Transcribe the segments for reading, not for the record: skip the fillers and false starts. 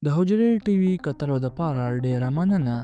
د حجرې ټي وي کتلو دپاره ډېره مننه.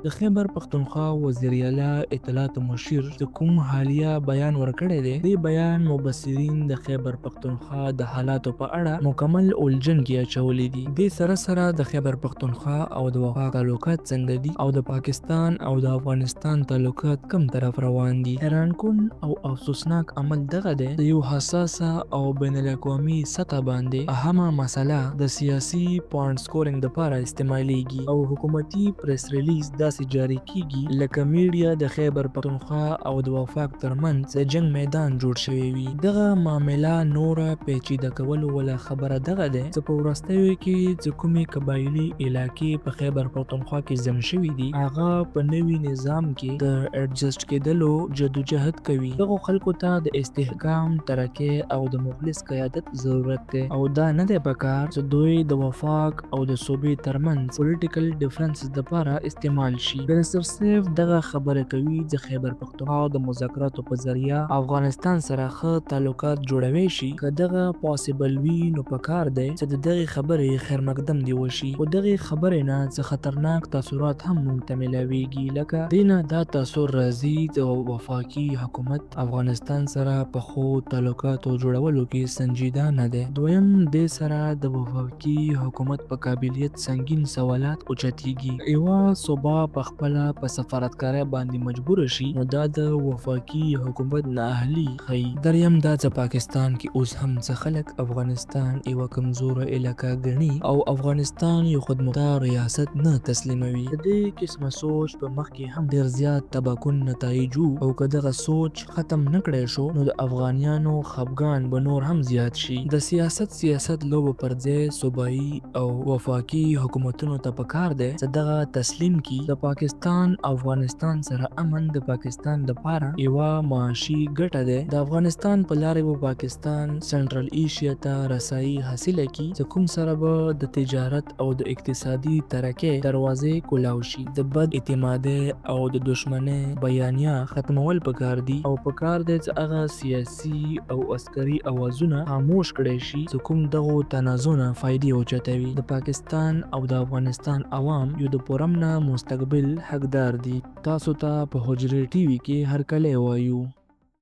د خیبر پښتونخوا وزیراعلی اطلاعاتو مشیر چې کوم حالیه بیان ورکړی دی، دې بیان مبصرین د خیبر پښتونخوا د حالاتو په اړه مکمل الجن کې اچولي دي. دې سره سره د خیبر پښتونخوا او د وفاق تعلقات څنګه دي او د پاکستان او د افغانستان تعلقات کوم طرف روان دي؟ حیران کن او افسوسناک عمل دغه دی د یو حساسه او بین الاقوامي سطح باندې اهمه مسله د سیاسي پوائنټ سکورنګ دپاره استعمالیږي او حکومتي پریس ریلیز داسې جاري کیږي لکه میډیا د خیبر پښتونخوا او د وفاق ترمنځ د جنګ میدان جوړ شوی وي. دغه معامله نوره پیچیده کولو وله خبره دغه دی څه په وروستیو کې څه کومې قبایلي علاقې په خیبر پښتونخوا کې ضم شوي دي هغه په نوي نظام کې د ایډجسټ کیدلو جدوجهد کوي. دغو خلکو ته د استحکام، ترقۍ او د مخلص قیادت ضرورت دی او دا نه دی پکار چې دوی د وفاق او د صوبې ترمنځ پولیټیکل ډفرنسز دپاره استعمال شي. بیرسټر سیف دغه خبره کوي چې خیبر پښتونخوا د مذاکراتو په ذریعه افغانستان سره ښه تعلقات جوړوی شي، که دغه پاسیبل وي نو پکار دی چې د دغې خبرې خیرمقدم دې وشي. خو دغې خبرې نه څه خطرناک تاثرات هم مونږ ته ملاویږي لکه دې نه دا تاثر راځي د وفاقي حکومت افغانستان سره په ښو تعلقاتو جوړولو کې سنجیده نه دی. دویم دې سره د وفاقي حکومت په قابلیت سنګین سوالات اوچتیږي. که یوه صوبه په خپله په سفارتکارۍ باندې مجبوره شي نو دا د وفاقي حکومت نااهلي ښيي. دریم دا چې پاکستان کې اوس هم څه خلک افغانستان یوه کمزوره علاقه ګڼي او افغانستان یو خودمختار ریاست نه تسلیموي. د دې قسمه سوچ په مخکې هم ډېر زیات تباه کن نتایج وو او که دغه سوچ ختم نه کړای شو نو د افغانیانو خپګان به نور هم زیات شي. د سیاست سیاست لوبو پر ځای صوبايي او وفاقي حکومتونو ته پکار دی چې دغه تسلیم کړي د پاکستان افغانستان سره امن د پاکستان دپاره یوه معاشي ګټه دی، د افغانستان په لارې به پاکستان سنټرل ایشیا ته رسايي حاصله کړي چې کوم سره به د تجارت او د اقتصادي ترقۍ دروازې کولاو شي. د بد اعتمادۍ او د دښمنۍ بیانیه ختمول پکار دي او پکار دی چې هغه سیاسي او عسکري اوازونه خاموش کړی شي چې کوم دغو تنازع نه فایدې اوچتوي. د پاکستان او د افغانستان عوام یو د پرامنه مستقبل حقدار دي. تاسو ته په حجرې ټي وي کې هرکلی وایو.